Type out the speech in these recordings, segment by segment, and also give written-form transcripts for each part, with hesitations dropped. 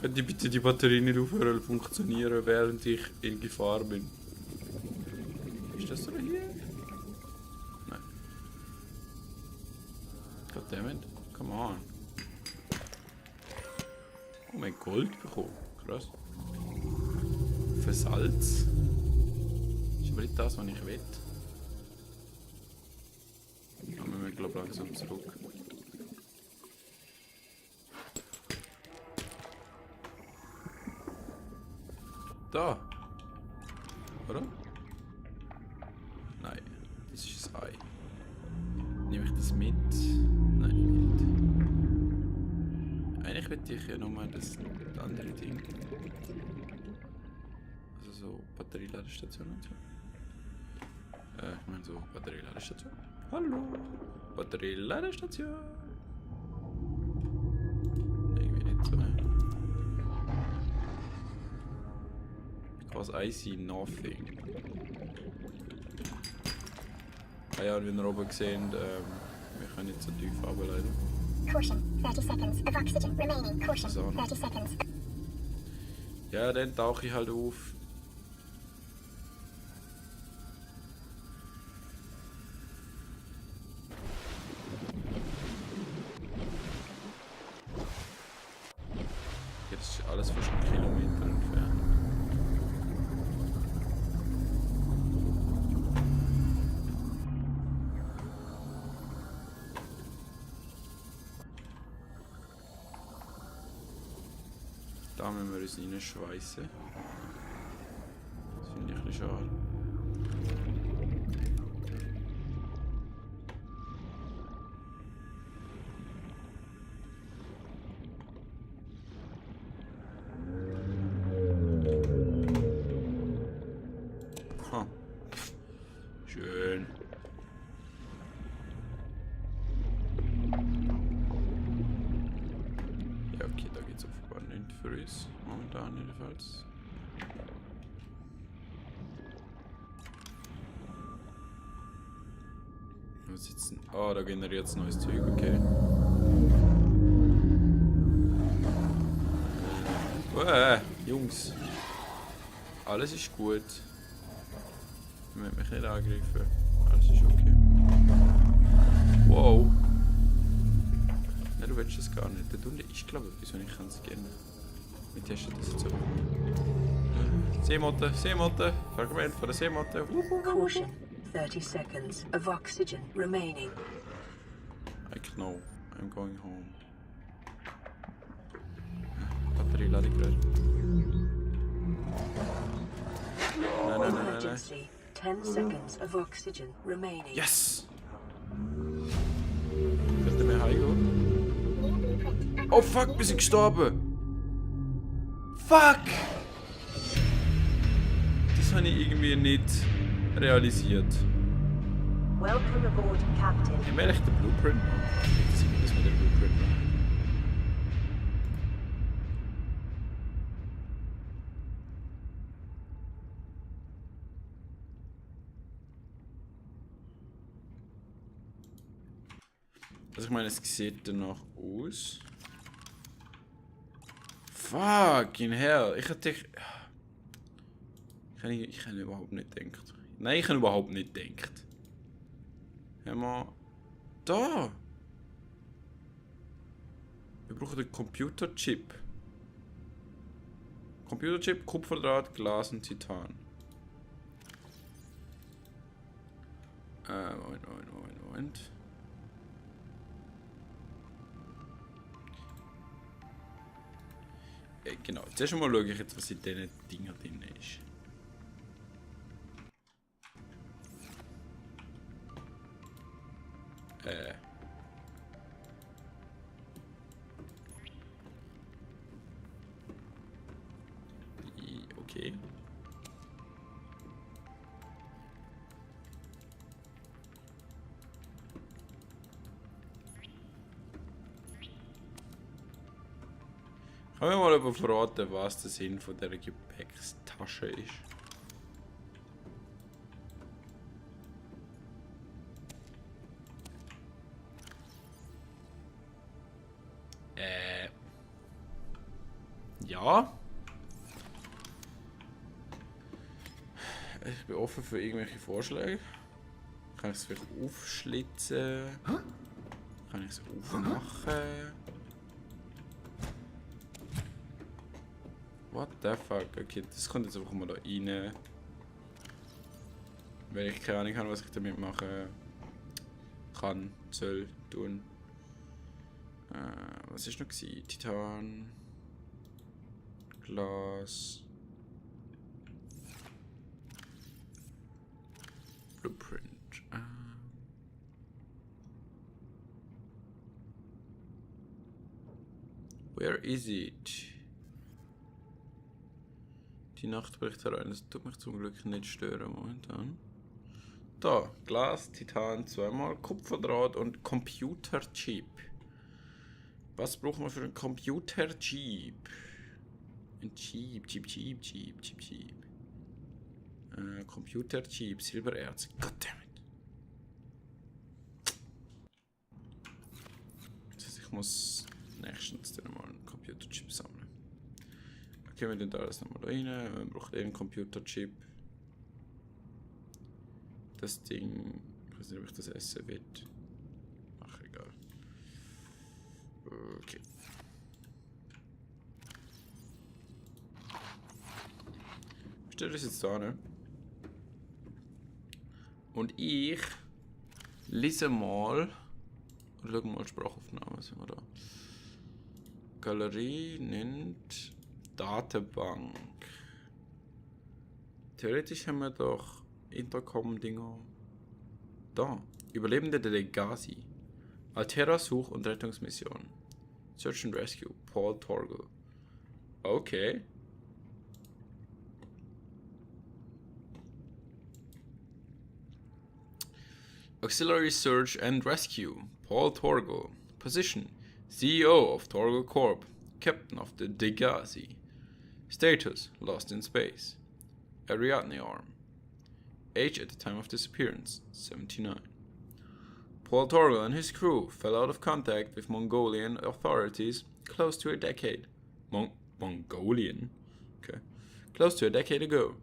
Könnte bitte die Batterie nicht aufhören zu funktionieren, während ich in Gefahr bin? Ist das so hier? Nein. Goddammit. Come on. Oh mein Gold bekommen. Krass. Für Salz. Ist aber nicht das, was ich will. Aber wir müssen, glaube ich, langsam zurück. Da. Oder? Nein, das ist ein Ei. Nehme ich das mit? Nein, nicht. Eigentlich möchte ich ja nochmal das andere Ding. Also so Batterieladestation und so. Ich meine so Batterieladestation. Hallo! Batterieladestation! Irgendwie nicht so. Because I see nothing. Ah ja, und wie wir oben gesehen, wir können nicht so tief runter leider. Caution, 30 seconds of oxygen remaining. Caution, 30 seconds. Ja, dann tauche ich halt auf. Jetzt ist alles fast einen Kilometer entfernt. Da müssen wir uns reinschweissen. Das finde ich ein bisschen schade. Ha. Schön. Ja, okay, da geht's offenbar nicht für uns. Momentan jedenfalls. Wo sitzen? Ah, da generiert es neues Zeug, okay. Jungs. Alles ist gut. Ich möchte mich nicht angreifen. Alles ist okay. Wow. Nein, du willst das gar nicht. Der Dunde ist, glaube ich, wieso ich kann es gerne. Wir testen das jetzt so. Seemotte, Seemotte. Fragment von der Seemotte. Caution. 30 seconds of oxygen remaining. I know. I'm going home. Batterie lade ich gerade. Nein. Emergency. 10 seconds of oxygen remaining. Yes! Könnte mir heimgehen? Oh fuck, wir sind gestorben! Fuck! Das habe ich irgendwie nicht realisiert. Welcome aboard, Captain. Ich will echt den Blueprint machen. Das ist das mit dem Blueprint machen. Also ich meine, es sieht danach aus. Fucking hell. Ich hätte... Ich kann überhaupt nicht denken. Nein, ich kann überhaupt nicht denken. Hör mal. Da! Wir brauchen den Computerchip. Computerchip, Kupferdraht, Glas und Titan. Moment. Genau, zuerst einmal schaue ich jetzt, was in diesen Dingen drin ist. Okay. Kann mir mal aber verraten, was der Sinn von dieser Gepäckstasche ist? Ja. Ich bin offen für irgendwelche Vorschläge. Kann ich es vielleicht aufschlitzen? Kann ich es aufmachen? What the fuck? Okay, das kommt jetzt einfach mal da rein. Wenn ich keine Ahnung habe, was ich damit machen kann, soll, tun. Was ist noch gewesen? Titan. Glas. Blueprint. Where is it? Die Nacht bricht herein. Das tut mich zum Glück nicht stören momentan. Da, Glas, Titan, zweimal, Kupferdraht und Computerchip. Was brauchen wir für einen Computerchip? Ein Chip. Computerchip, Silbererz. Goddammit. Das heißt, ich muss nächstens dann mal einen Computerchip sammeln. Okay, wir tun da alles nochmal rein. Man braucht einen Computerchip. Das Ding. Ich weiß nicht, ob ich das essen will. Ach, egal. Okay. Ich stelle das jetzt da, ne? Und ich lese mal. Oder schau mal Sprachaufnahme. Was haben wir da? Galerie nennt Datenbank. Theoretisch haben wir doch Intercom-Dinger. Da. Überlebende der Legacy. Altera Such- und Rettungsmission. Search and Rescue. Paul Torgel. Okay. Auxiliary Search and Rescue. Paul Torgel. Position. CEO of Torgel Corp. Captain of the Legacy. Status. Lost in space. Ariadne arm. Age at the time of disappearance, 79. Paul Torgel and his crew fell out of contact with Mongolian authorities close to a decade. Mongolian? Okay. Close to a decade ago.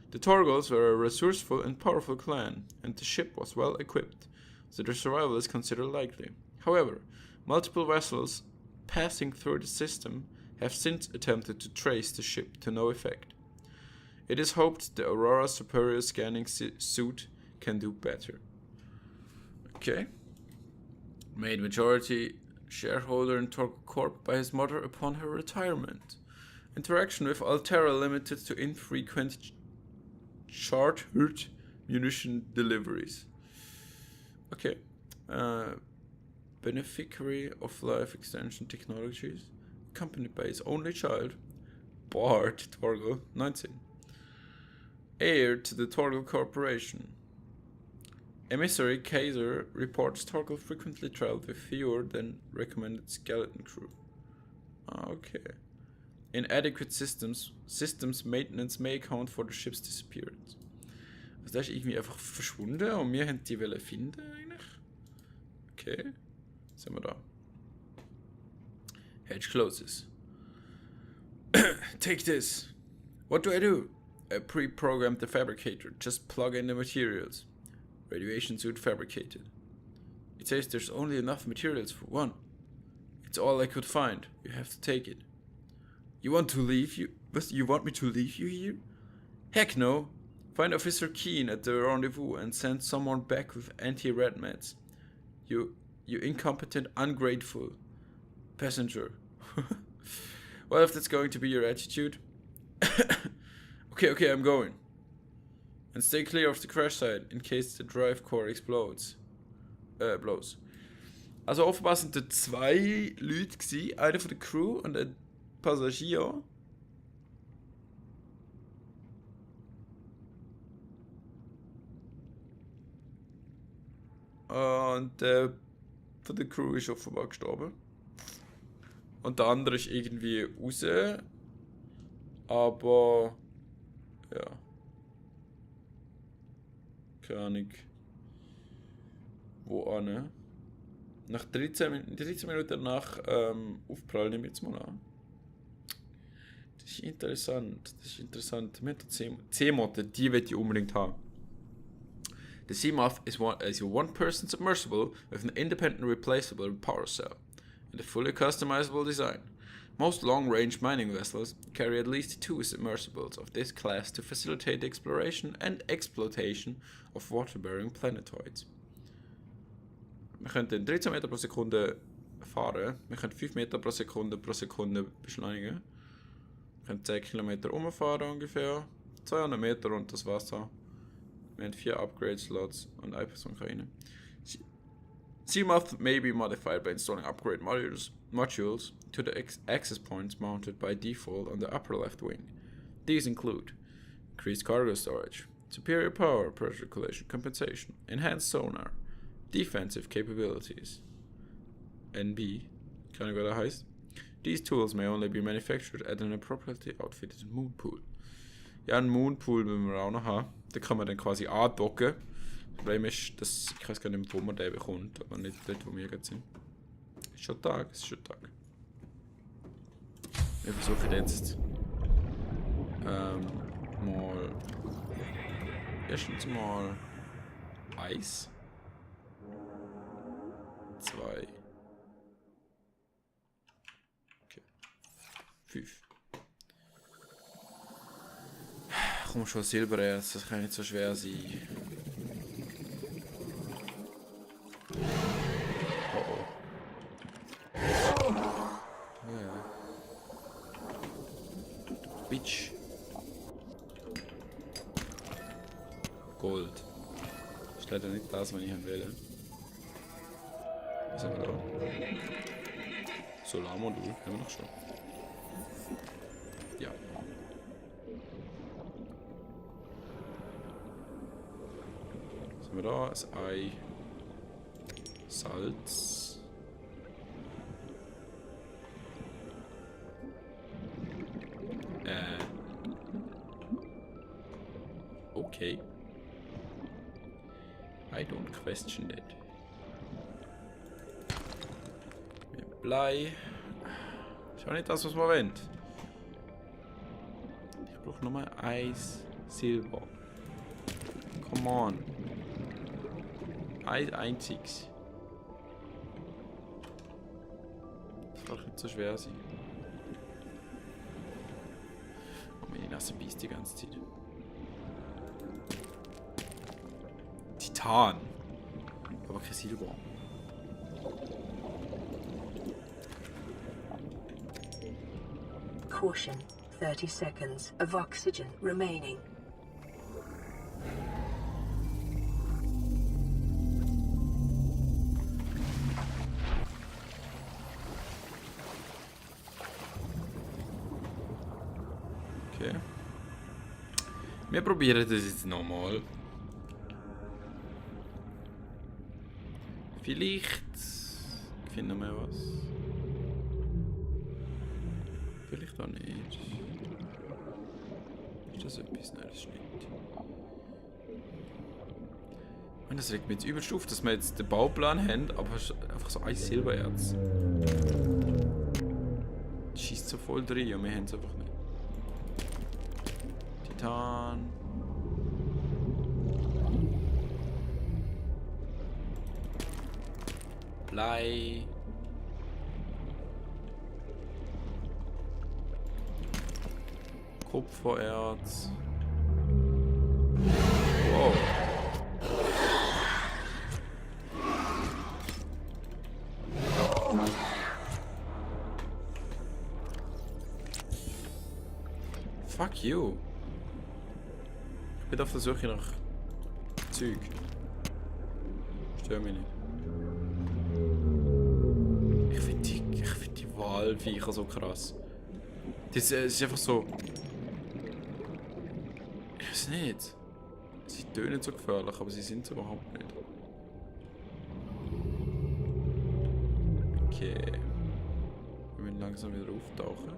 The Torgels were a resourceful and powerful clan, and the ship was well equipped, so their survival is considered likely. However, multiple vessels passing through the system have since attempted to trace the ship to no effect. It is hoped the Aurora Superior scanning suit can do better. Okay. Made majority shareholder in Torgel Corp by his mother upon her retirement. Interaction with Altera limited to infrequent chartered munition deliveries. Okay. Beneficiary of Life Extension Technologies. Accompanied by his only child, Bart Torgel, 19. Heir to the Torgel Corporation. Emissary Kaiser reports Torgel frequently traveled with fewer than recommended skeleton crew. Okay. Inadequate systems maintenance may account for the ship's disappearance. Also der ist irgendwie einfach verschwunden und wir haben die wollen finden eigentlich. Okay. Was haben wir da? Hedge closes. Take this. What do I do? I pre-programmed the fabricator. Just plug in the materials. Radiation suit fabricated. It says there's only enough materials for one. It's all I could find. You have to take it. You want to leave? You want me to leave you here? Heck no. Find Officer Keen at the rendezvous and send someone back with anti-red meds. You incompetent, ungrateful passenger. Well, if that's going to be your attitude. Okay, I'm going. And stay clear of the crash site in case the drive core blows. Also offenbar sind da zwei Leute gewesen, einer von der Crew und ein Passagier. Und der von der Crew ist offenbar gestorben. Und der andere ist irgendwie raus. Aber ja. Keine Ahnung. Wo an? Nach 13 Minuten nach Aufprall nehme ich jetzt mal an. ist interessant. Das ist interessant. Wir haben C-Motte, die will ich unbedingt haben. The Seamoth is a one-person submersible with an independent replaceable power cell and a fully customizable design. Most long-range mining vessels carry at least 2 submersibles of this class to facilitate the exploration and exploitation of water-bearing planetoids. Wir können 13 Meter pro Sekunde fahren, wir können 5 Meter pro Sekunde beschleunigen, wir können 10 Kilometer umfahren ungefähr, 200 Meter unter das Wasser. Wir haben 4 Upgrade-Slots und eine Person kann rein. Seamoth may be modified by installing upgrade modules to the access points mounted by default on the upper left wing. These include increased cargo storage, superior power, pressure regulation compensation, enhanced sonar, defensive capabilities. NB, keine Ahnung, was das heißt. These tools may only be manufactured at an appropriately outfitted moonpool. Ja, einen Moonpool müssen wir auch noch haben. Da kann man dann quasi andocken. Das Problem ist, dass ich weiß gar nicht, wo man den bekommt, aber nicht dort, wo wir jetzt sind. Es ist schon Tag, Ich versuche jetzt mal erstens mal Eis. 2. Okay. 5. Komm schon, Silbererz, das kann nicht so schwer sein. Oh. Ja. Bitch. Gold. Das ist leider nicht das, was ich will. Was haben wir da? Solarmodul, haben wir noch schon. Ja. Was haben wir da? Das Ei. Salz. Okay. I don't question that. Blei. Ist auch nicht das, was man will. Ich brauche nochmal Eis, Silber. Come on. Eis einziges. Das kann nicht so schwer sein. Oh, meine Nase beißt die ganze Zeit. Titan. Aber kein Silber. Caution, 30 seconds of oxygen remaining. Okay. Wir probieren das jetzt nochmal. Vielleicht finden wir was. Vielleicht auch nicht. Ist das etwas? Nein, das ist nicht. Und das regt mich jetzt übelst auf, dass wir jetzt den Bauplan haben, aber einfach so ein Silbererz. Das schießt so voll rein und wir haben es einfach nicht. Titan. Blei. Kupfererz. Wow. Fuck you. Ich bin auf der Suche nach Zeug. Stör mich nicht. Ich finde die Walviecher so krass. Das ist einfach so. Ich weiß nicht. Sie tönen so gefährlich, aber sie sind es überhaupt nicht. Okay. Wir müssen langsam wieder auftauchen.